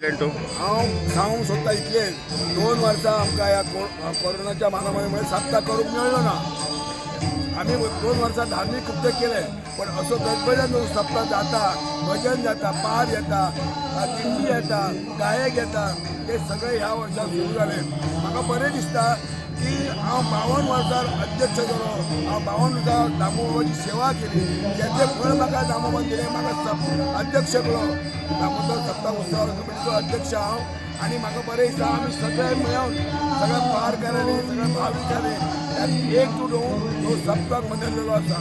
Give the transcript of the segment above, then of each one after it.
President तूं. हांव सांगूंक सोदता इतलें, 2 वर्सां आमकां ह्या कोरोनाच्या मारामारी सप्ता करूंक मेळ्ळो ना. आमी 2 वर्सां धार्मीक कृत्य केले, पण असो गणपतीन जो सप्ता जाता, भजन जाता, पार येता, दिंडी येता, गायक येता, ते सगळे ह्या वर्सा सुरू जाले. म्हाका बरें दिसता की हांव 52 वर्सां अध्यक्ष जालो. हांव 52 वर्सां दामोबाबाची सेवा केली. तेचें फळ म्हाका दामोबान दिलें. म्हाका अध्यक्ष केलो. दामोदर सप्ता उत्सव कमिटीचो अध्यक्ष हांव आनी म्हाका बरें दिसता. आमी सगळे मेळून, सगळ्या पारकारांनी, सगळ्या भाविकांनी त्यात एकजूट होऊन तो सप्तक मनयलेलो आसा.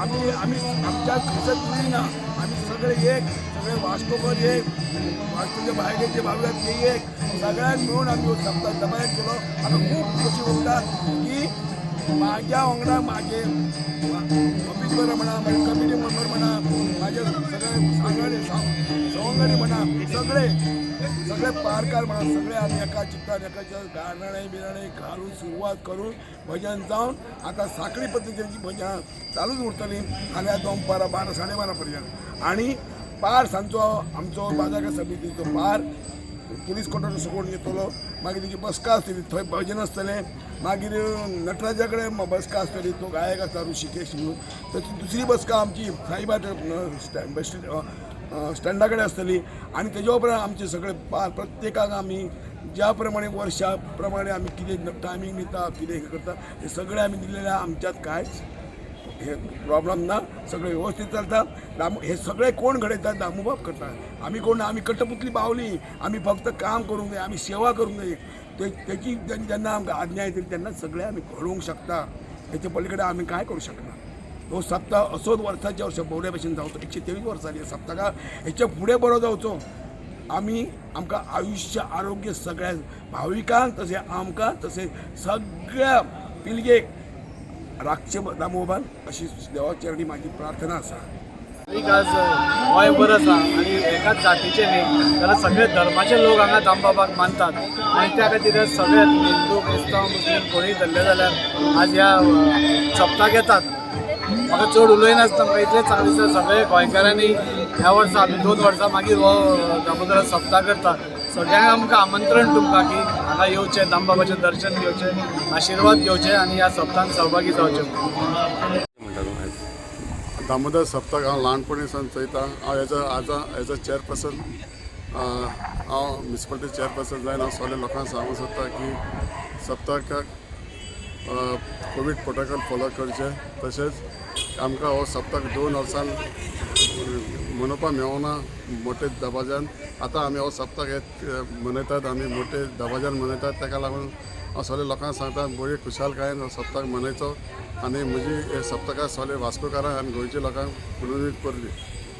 आमची आमी आमच्या खंयच दुरी ना. आमी सगळे एक, सगळे वास्कोकर एक, वास्कोचे भायले जे भाविक आसात ते एक, सगळ्यांक मेळून आमी हो सप्तक दबाज्यान केलो. आमकां खूब खोशी उरता की माझ्या वांगडा माझे ऑफिस बरं म्हणा, माझे कमिटी मेंबर म्हणा, माझे सगळे सांगाडे सवंगडी म्हणा, सगळे सगळे पारकार म्हणा, सगळे आमी एका चित्तान एकाच्या गाराणे बिराणे घालून सुरवात करून भजन जावन आतां साखळी पद्दतीची भजनां चालूच उरतली फाल्यां दनपारां 12 12:30 पर्यंत. आनी पार सांजचो आमचो बाजार समितीचो पार पुलीस क्वॉर्टर सोडून येतलो. मागीर तेजी बसका आसतली, थंय भजन आसतलें. मागीर नटराजा कडेन बसका आसतली, तो गायक आसता ऋषिकेश म्हणून. तशी दुसरी बसका आमची साईबाट बस स्टँडा कडेन आसतली. आनी तेज्या उपरांत आमचे सगळे पार प्रत्येकाक आमी ज्या प्रमाणे वर्षा प्रमाणे आमी कितें टायमींग दिता, कितें हें करता, हें सगळें आमी दिलेलें आहा. आमच्यात कांयच हे प्रॉब्लम ना, सगळें व्यवस्थीत चलता. दामू हे सगळे कोण घडयतात? दामूबाब करता. आमी कोण ना, आमी कटपुतली बावली. आमी फक्त काम करूंक जाय, आमी सेवा करूंक जाय. ते तेची जेन्ना आमकां आज्ञा येतली तेन्ना सगळें आमी घडोवंक शकता. हेचे पलीकडे आमी कांय करूं शकना. हो सप्ता असोच वर्साच्या वर्सा बऱ्या भशेन जावचो. 123 वर्सांनी सप्तका हेच्या फुडें बरो जावचो. आमी आमकां आयुश्य आरोग्य सगळ्या भाविकांक तशें आमकां तशें सगळ्या पिळगेक राखचे दामोबान, अशी देवा चरणी माझी प्रार्थना आसा. एक आज गोंयभर आसा आनी एकाच जातीचे न्ही जाल्यार सगळे धर्माचे लोक हांगा दामबाबाक मानतात आनी त्या खातीर आज सगळे हिंदू, क्रिस्तांव, मुस्लीम कोणीय धरले जाल्यार आज ह्या सप्ताक येतात. म्हाका चड उलयनासतना म्हाका इतलेंच सांगलें दिसता, सगळे गोंयकारांनी ह्या वर्सा आमी 2 वर्सां मागीर हो दामोदर सप्ता करता. सगळ्यांक आमकां आमंत्रण तुमकां की हांगा येवचें, दामबाबाचें दर्शन घेवचें, आशिर्वाद घेवचे आनी ह्या सप्तान सहभागी जावचें. म्हणटा तूं आयज? दामोदर सप्तक हांव ल्हानपणी सावन चोयता. हांव एज अ आज एज अ चेअरपर्सन, हांव म्युनिसिपालिटी चेअरपर्सन जावन हांव सगल्या लोकांक सांगूंक सोदता की सप्तकाक कोवीड प्रोटोकॉल फॉलो करचें. तशेंच आमकां हो सप्तक 2 वर्सान मनोवपाक मेळना मोठे दबाज्यान. आतां आमी हो सप्तक हे मनयतात, आमी मोठे दबाज्यान मनयतात. ताका लागून हांव सगल्या लोकांक सांगता, बरी खुशालकायेन हो सप्तक मनयचो आनी म्हजी हे सप्तकाक सगळे वास्कोकारांक आनी गोंयच्या लोकांक पुनर्वीत करली.